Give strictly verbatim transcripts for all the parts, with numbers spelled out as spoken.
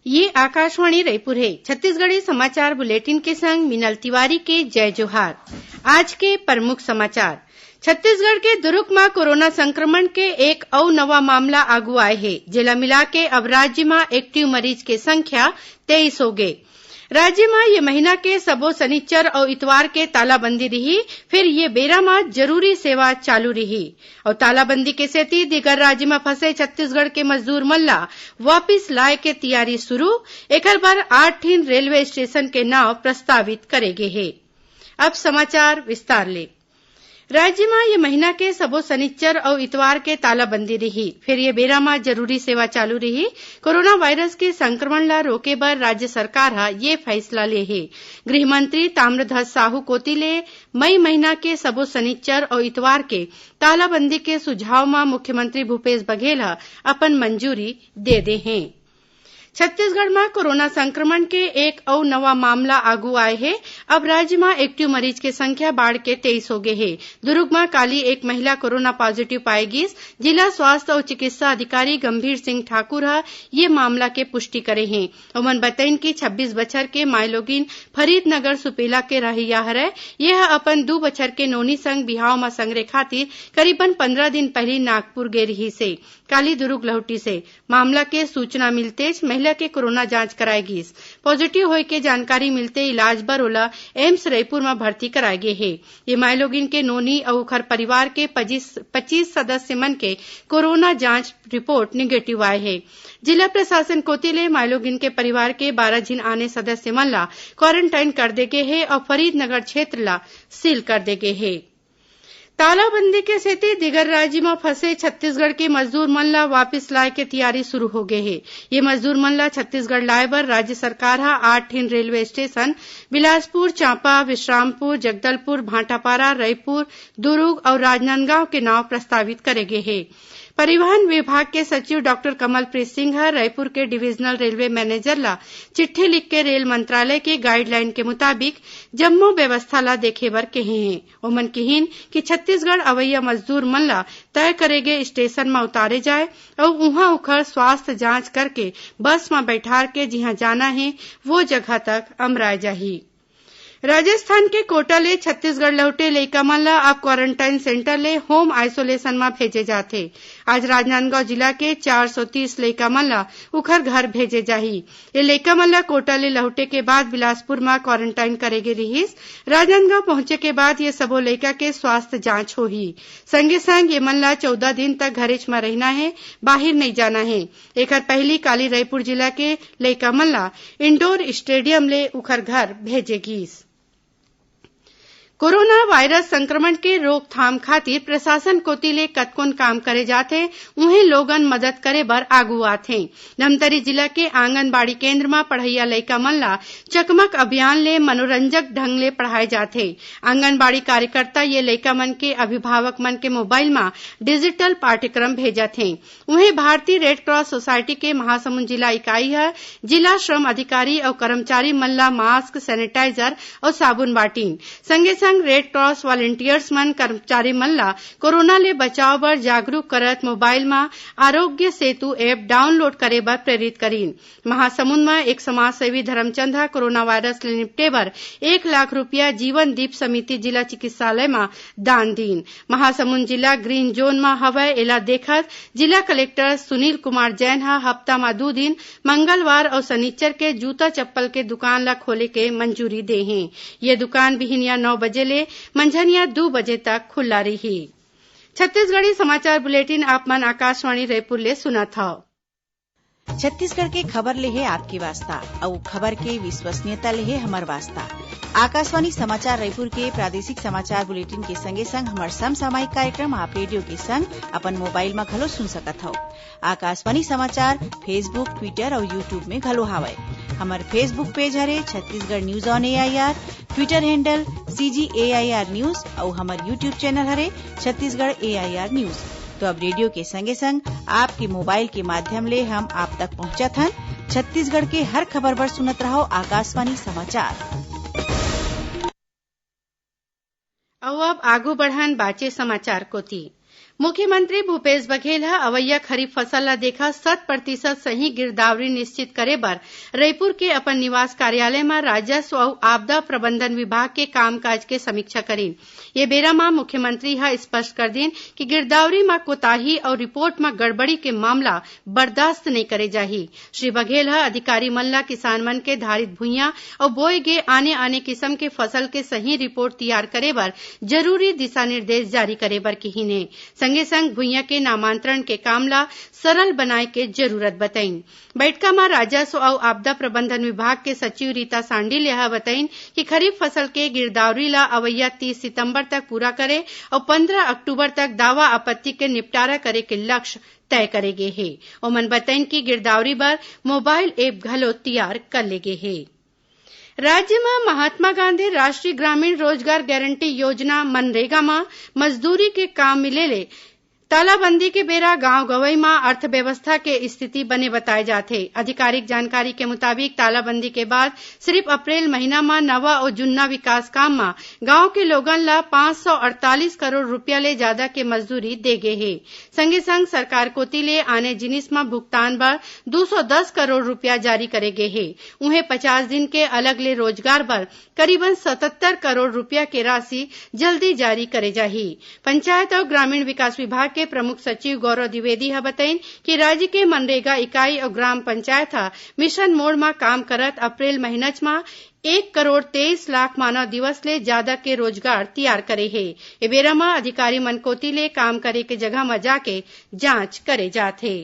ये आकाशवाणी रायपुर हे। छत्तीसगढ़ी समाचार बुलेटिन के संग मिनल तिवारी के जय जोहार। आज के प्रमुख समाचार। छत्तीसगढ़ के दुरूग म कोरोना संक्रमण के एक अउ नवा मामला आगू आए हे, जेला मिलाके अब राज्य म एक्टिव मरीज के संख्या तेईस होगे। राज्य म ये महीना के सबो सनिच्चर अउ इतवार के तालाबंदी रिही, फेर ये बेरा म जरूरी सेवा चालू रिही। अउ तालाबंदी के सेती दीगर राज्य म फंसे छत्तीसगढ़ के मजदूर मन ला वापिस लाए के तियारी शुरू। एखर बर आठ ठिन रेलवे स्टेशन के नाव प्रस्तावित करे गे हे। अब समाचार विस्तार ले। राज्य म ये महीना के सबो सनिच्चर अउ इतवार के तालाबंदी रिही, फेर ये बेरा म जरूरी सेवा चालू रिही। कोरोना वायरस के संक्रमण ल रोके बर राज्य सरकार ह ये फैसला ले हे। गृह मंत्री ताम्रध्वज साहू कोति ले मई महीना के सबो सनिच्चर अउ इतवार के तालाबंदी के सुझाव म मुख्यमंत्री भूपेश बघेल ह अपन मंजूरी दे दे हें। छत्तीसगढ़ म कोरोना संक्रमण के एक अउ नवा मामला आगू आए हे। अब राज्य म एक्टिव मरीज के संख्या बाढ़ के तेईस हो गे हे। दुरूग म काली एक महिला कोरोना पॉजिटिव पाए गीस। जिला स्वास्थ्य अउ चिकित्सा अधिकारी गंभीर सिंह ठाकुर ह ये मामला के पुष्टि करे हें। ओमन बतइन कि छब्बीस बछर के माईलोगिन फरीदनगर सुपेला के रहइया हरय। ये ह अपन दू बछर के नोनी संग बिहाव म संग रहे खातिर करीबन पंद्रह दिन पहिली नागपुर गे रिहिस हे। काली दुरूग लहुटिस हे। मामला के सूचना मिलतेच महिला के कोरोना जांच कराए गीस। पॉजिटिव होए के जानकारी मिलते इलाज बर ओला एम्स रईपुर म भर्ती कराए गे हे। ये माईलोगिन के नोनी अउ ओखर परिवार के पच्चीस, पच्चीस सदस्य मन के कोरोना जांच रिपोर्ट निगेटिव आए हे। जिला प्रशासन कोति ले माईलोगिन के परिवार के बारह झिन आने सदस्य मन ला क्वारंटाइन कर दे गे हे अउ फरीदनगर क्षेत्र ला सील कर दे गे हे। तालाबंदी के सेती दिगर राज्य म फंसे छत्तीसगढ़ के मजदूर मन ला वापिस लाए के तियारी शुरू हो गे हे। ये मजदूर मन ला छत्तीसगढ़ लाए बर राज्य सरकार ह आठ ठिन रेलवे स्टेशन बिलासपुर, चांपा, विश्रामपुर, जगदलपुर, भाटापारा, रईपुर, दुरूग अउ राजनांदगांव के नाव प्रस्तावित करे गे हे। परिवहन विभाग के सचिव डॉक्टर कमलप्रीत सिंह ह रईपुर के डिवीजनल रेलवे मैनेजर ला चिट्ठी लिखके रेल मंत्रालय के गाइडलाइन के मुताबिक जम्मो व्यवस्था ला देखे बर केहे हे। ओमन किहीन कि छत्तीसगढ़ अवइया मजदूर मन ला तय करे गे स्टेशन म उतारे जाए अउ उहां उखर स्वास्थ्य जांच करके बस म बैठार के जिहां जाना हे, वो जगह तक अमराए जाही। राजस्थान के कोटा ले छत्तीसगढ़ लहुटे लइका मन ला अब क्वारंटाइन सेंटर ले होम आइसोलेशन म भेजे जाथे। आज राजनांदगांव जिला के चार सौ तीस लइका मन ला उखर घर भेजे जाही। ये लइका मन ला कोटा ले लहुटे के बाद बिलासपुर म क्वारंटाइन करे गे रिहिस। राजनांदगांव पहुंचे के बाद ये सबो लइका के स्वास्थ्य जांच होही। संगे संग ये मन ला चौदह दिन तक घरेच म रहिना हे, बाहिर नइ जाना हे। एखर पहिली काली रईपुर जिला के लइका मन ला इंडोर स्टेडियम ले उखर घर भेजे गीस। कोरोना वायरस संक्रमण के रोकथाम खातिर प्रशासन कोति ले कतकोन काम करे जाथे, उहें लोगन मदद करे बर आगू आथें। धमतरी जिला के आंगनबाड़ी केंद्र म पढ़इया लइका मन ला चकमक अभियान ले मनोरंजक ढंग ले पढ़ाए जाथे। आंगनबाड़ी कार्यकर्ता ये लइका मन के अभिभावक मन के मोबाइल म डिजिटल पाठ्यक्रम भेजत हें। उहें, भारतीय रेड क्रॉस सोसाइटी के महासमुंद जिला इकाई ह जिला श्रम अधिकारी अउ कर्मचारी मन ला मास्क, सैनिटाइजर अउ साबुन बांटिन। संगे संग रेड क्रॉस वॉलंटियर्स मन कर्मचारी मन ला कोरोना ले बचाव बर जागरूक करत मोबाइल म आरोग्य सेतु ऐप डाउनलोड करे बर प्रेरित करिन। महासमुंद म एक समाजसेवी धर्मचंद ह कोरोना वायरस ले निपटे बर एक लाख रुपया जीवन दीप समिति जिला चिकित्सालय म दान दीन। महासमुंद जिला ग्रीन जोन म हवय, एला देखत जिला कलेक्टर सुनील कुमार जैन ह हफ्ता म दू दिन, मंगलवार अउ सनिच्चर के जूता चप्पल के दुकान ल खोले के मंजूरी दे हे। ये दुकान बिहनिया नौ बजे ले मंझनिया दू बजे तक खुल्ला रही। छत्तीसगढ़ी समाचार बुलेटिन आप मन आकाशवाणी रायपुर ले सुनत हव। छत्तीसगढ़ के खबर ले हे आपके वास्ता, अउ खबर के विश्वसनीयता ले हे हमर वास्ता। आकाशवाणी समाचार रायपुर के प्रादेशिक समाचार बुलेटिन के संगे संग हमर समसामयिक कार्यक्रम आप रेडियो के संग अपन मोबाइल म घलो सुन सकत हव। आकाशवाणी समाचार Facebook, Twitter अउ YouTube में घलो हावय। हमर Facebook पेज हरे Chhattisgarh news on AIR, Twitter handle CG AIR news अउ हमर YouTube चैनल हरे छत्तीसगढ़ एआईआर न्यूज। तो अब रेडियो के संगे संग आपके मोबाइल के माध्यम ले हम आप तक पहुंचत हन। छत्तीसगढ़ के हर खबर बर सुनत रहव आकाशवाणी समाचार। अउ अब आगू बढ़न बाचे समाचार कोति। मुख्यमंत्री भूपेश बघेल ह अवइया खरीफ फसल ल देखत शत प्रतिशत सही गिरदावरी निश्चित करे बर रईपुर के अपन निवास कार्यालय म राजस्व अउ आपदा प्रबंधन विभाग के कामकाज के समीक्षा करीन। ये बेरा म मुख्यमंत्री ह स्पष्ट कर दीन कि गिरदावरी म कोताही अउ रिपोर्ट म गड़बड़ी के मामला बर्दाश्त नइ करे जाही। श्री बघेल ह अधिकारी मन ल किसान मन के धारित भुइयां अउ बोए गे आने-आने किसम के फसल के सही रिपोर्ट तियार करे बर जरूरी दिशा निर्देश जारी करे बर किहीन हे। संगे संग भुइयां के नामांतरण के काम ल सरल बनाए के जरूरत बताइन। बइठका म राजस्व अउ आपदा प्रबंधन विभाग के सचिव रीता सांडिल ह बताइन कि खरीफ फसल के गिरदावरी ल अवइया तीस सितंबर तक पूरा करे अउ पंद्रह अक्टूबर तक दावा आपत्ति के निपटारा करे के लक्ष्य तय करे गे हे। ओमन बताइन कि गिरदावरी बर मोबाइल ऐप घलो तियार कर ले गे हे। राज्य म महात्मा गांधी राष्ट्रीय ग्रामीण रोजगार गारंटी योजना, मनरेगा म मजदूरी के काम मिले ले तालाबंदी के बेरा गांव गंवई म अर्थव्यवस्था के स्थिति बने बताए जात हे। आधिकारिक जानकारी के मुताबिक, तालाबंदी के बाद सिरिफ अप्रैल महीना म नवा अउ जुन्ना विकास काम म गांव के लोगन ल पाँच सौ अड़तालीस करोड़ रूपिया ले जादा के मजदूरी दे गे हे। संगे संग सरकार कोति ले आने जिनिस म भुगतान बर दू सौ दस करोड़ रूपिया जारी करे गे हे। उहें, पचास दिन के अलग ले रोजगार बर करीबन सतहत्तर करोड़ रूपिया के राशि जल्दी जारी करे जाही। पंचायत अउ ग्रामीण विकास विभाग के प्रमुख सचिव गौरव द्विवेदी ह बतइन कि राज्य के मनरेगा इकाई अउ ग्राम पंचायत ह मिशन मोड म काम करत अप्रैल महीनच म एक करोड़ तेईस लाख मानव दिवस ले जादा के रोजगार तियार करे हे। ए बेरा म अधिकारी मन कोति ले काम करे के जगह म जाके जांच करे जात हे।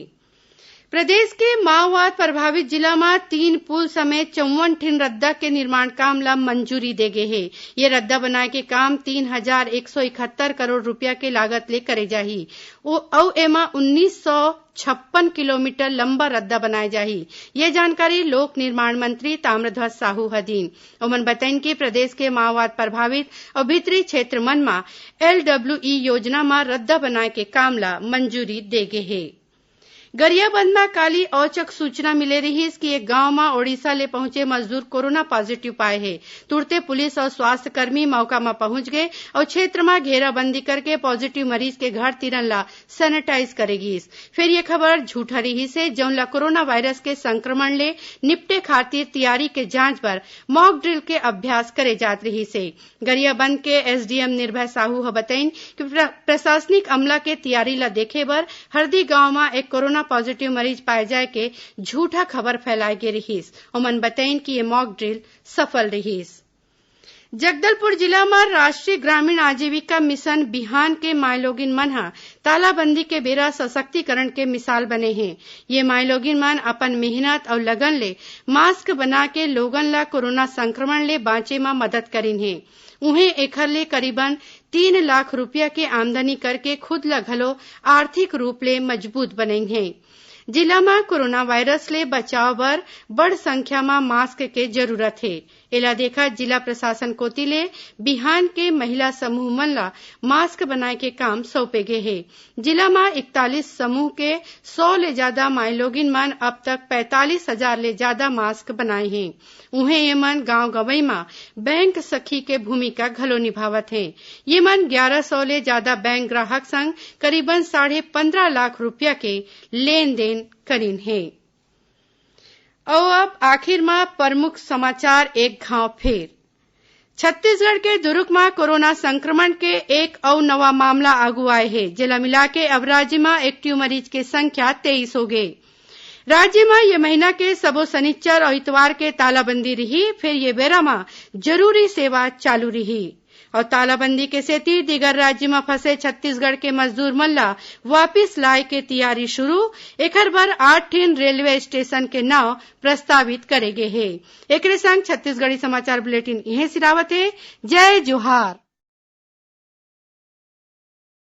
प्रदेश के माओवाद प्रभावित जिला म तीन पुल समेत चौवन ठिन रद्दा के निर्माण काम ल मंजूरी दे गे हे। ये रद्दा बनाए के काम तीन हजार एक सौ इकहत्तर करोड़ रूपिया के लागत ले करे जाही। ओ, अउ एमा उन्नीस सौ छप्पन किलोमीटर लंबा रद्दा बनाए जाही। ये जानकारी लोक निर्माण मंत्री ताम्रध्वज साहू ह दीन। ओमन बताइन कि प्रदेश के माओवाद प्रभावित अउ भीतरी क्षेत्र मन म एलडब्ल्यूई योजना म रद्दा बनाए के काम ल मंजूरी दे गे हे। गरियाबंद म काली औचक सूचना मिले रिहिस कि एक गांव म ओडिशा ले पहुंचे मजदूर कोरोना पॉजिटिव पाए हे। तुरते पुलिस अउ स्वास्थ्य कर्मी मौका म पहुंच गे अउ क्षेत्र म घेराबंदी करके पॉजिटिव मरीज के घर तिरन ल सैनिटाइज करे गिस। फेर ये खबर झूठा रिहिस हे, जउन ल कोरोना वायरस के संक्रमण ले निपटे खातिर तियारी के जांच बर मॉक ड्रिल के अभ्यास करे जात रिहिस हे। गरियाबंद के एसडीएम निर्भय साहू ह बतइन कि प्र-, प्रशासनिक अमला के तियारी ल देखे बर हरदी गांव म एक कोरोना पॉजिटिव मरीज पाए जाए के झूठा खबर फैलाए गे रिहिस। ओमन बतइन कि ये मॉक ड्रिल सफल रिहिस। जगदलपुर जिला म राष्ट्रीय ग्रामीण आजीविका मिशन बिहान के माईलोगिन मन ह तालाबंदी के बेरा सशक्तिकरण के मिसाल बने हे। ये माईलोगिन मन अपन मेहनत अउ लगन ले मास्क बना के लोगन ल कोरोना संक्रमण ले बांचे म मदद करिन हे। उहें, एखर ले करीबन तीन लाख रूपिया के आमदनी करके खुद ल घलो आर्थिक रूप ले मजबूत बनइन हे। जिला म कोरोना वायरस ले बचाव बर बड़ संख्या म मास्क के जरूरत हे। एला देखत जिला प्रशासन कोति ले बिहान के महिला समूह मन ल मास्क बनाए के काम सौंपे गे हे। जिला म इकतालीस समूह के सौ ले जादा माईलोगिन मन अब तक पैंतालीस हजार ले जादा मास्क बनाए हें। उहें, ये मन गांव गंवई म बैंक सखी के भूमिका घलो निभावत हें। ये मन ग्यारह सौ ले जादा बैंक ग्राहक संग करीबन साढ़े पंद्रह लाख रूपिया के लेन देन करिन हें। अउ अब आखिर म प्रमुख समाचार एक घांव फेर। छत्तीसगढ़ के दुरूग म कोरोना संक्रमण के एक अउ नवा मामला आगू आए हे, जेला मिलाके अब राज्य म एक्टिव मरीज के संख्या तेईस होगे। राज्य म ये महीना के सबो सनिच्चर अउ इतवार के तालाबंदी रिही, फेर ये बेरा म जरूरी सेवा चालू रिही। अउ तालाबंदी के सेती दीगर राज्य म फंसे छत्तीसगढ़ के मजदूर मन ल वापिस लाए के तियारी शुरू। एखर बर आठ ठिन रेलवे स्टेशन के नांव प्रस्तावित करे गे हे। एकरे संग छत्तीसगढ़ी समाचार बुलेटिन इहें सिरावत हे। जय जोहार।